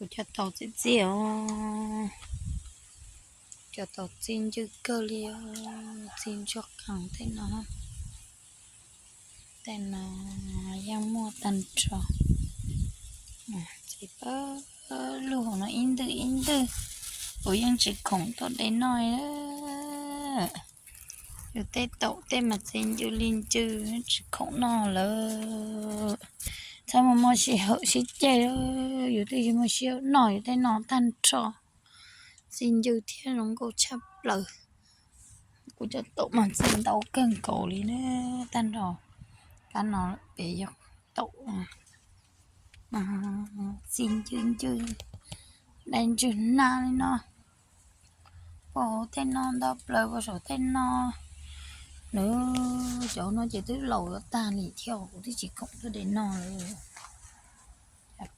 Kuv cov taum txi txiv os, cov taum txi ncw kawg li, txi ntsuag qees tej no, tej no yeej muaj tag nrho. Txi pawg lug no ib ntwg ib ntwg, kuv yeej tsis khoom tuaj de noj. Yus tej taum tej mas txi ncw li ncw, tsis khoom noj lawm. Txhob mus muaj sij hawm sib ceg, yus twb tsis muaj sij hawm noj yus tej no tag nrho. Txi ncw thiab zoo nkauj tshaj plaws. Kuv cov taum mas txi ntau kawg nkaus li na, tag nrho. Kab no pem yog taum txi ncw ncw, dai ntswg nag li no. Puag hauv tej no ntau plaws, puag saum tej no. Nws cov no ces twb laus yuav tag li thiab, kuv twb tsis khoom tuaj de noj lawm.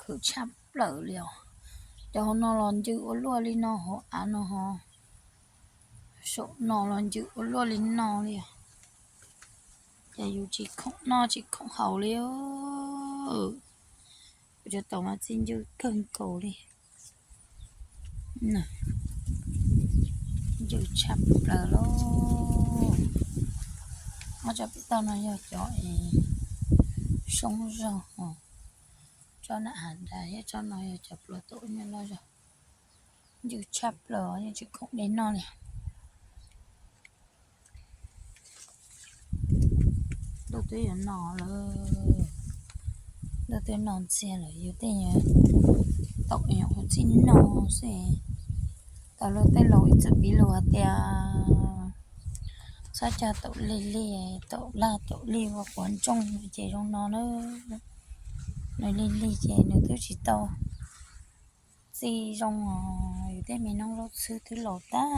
Khwv tshaj plaws li os. Cov hauv no los ncw ua luaj li no, hauv av no ho, saum no los ncw ua luaj li no li os. Ces yus tsis khoom noj tsis khoom haus li. Kuv cov taum mas txi ncw kawg nkaus li. Ncw tshaj plaws lauj. Ob tsob pem toj no yog cov es soob zog, tsob na has das thiab tsob no yog cov pluas taum nyuj loj zog. Ncw tshaj plaws yeej tsis khoom de noj li. Ntuj twb yuav no lawm, ntuj twb no ntxiag lawm, yus tej taum nyuam qhuav txij no xwb. Tau luag tej laus ib txwm piv lus hais tias txhob cog taum lig lig, taum laj taum lig ua quav ntsooj ces zoo no na. Nws lig lig ces nws twb tsis tau txi zoo os, yus tej me noob zaub txhwb twb laus tag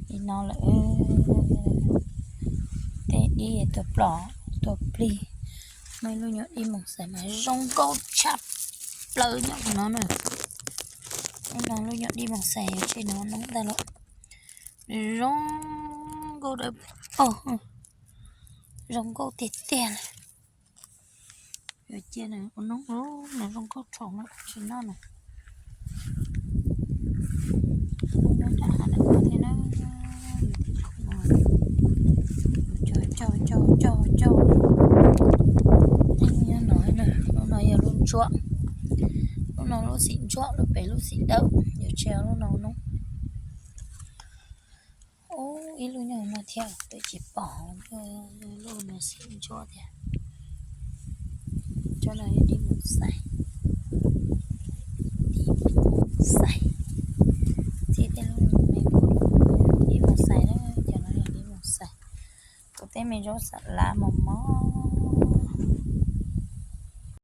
li no lawm. Tej dib tuag plom tuag plig. Muaj ib lub nyuam dib moos xais mas zoo nkauj tshaj plaws nyob no na. Lub no lub nyuam dib moos xais yuav tseg nws noob ntag lauj. Nws zoo nkauj dawb paug, zoo nkauj tiag tiag li. Yuav cia nws ua noob, nws zoo nkauj tshaj no tsis noj na. Nyob rau hav no thiab na, cog cog cog cog. Nyob no, lub no yog lub ntsuab, lub no lub xim ntsuab, lub pem lub xim dawb, yuav tseg lub no noob. Ub, ib lub nyuag no thiab twb tsis pom lub no xim ntsuab thiab. Cov no yog dib moos xais, dib moos xais. Txi tej lub me dib moos xais na, cov no yog dib moos xais. Kuv tej me zaub xam lav mos mos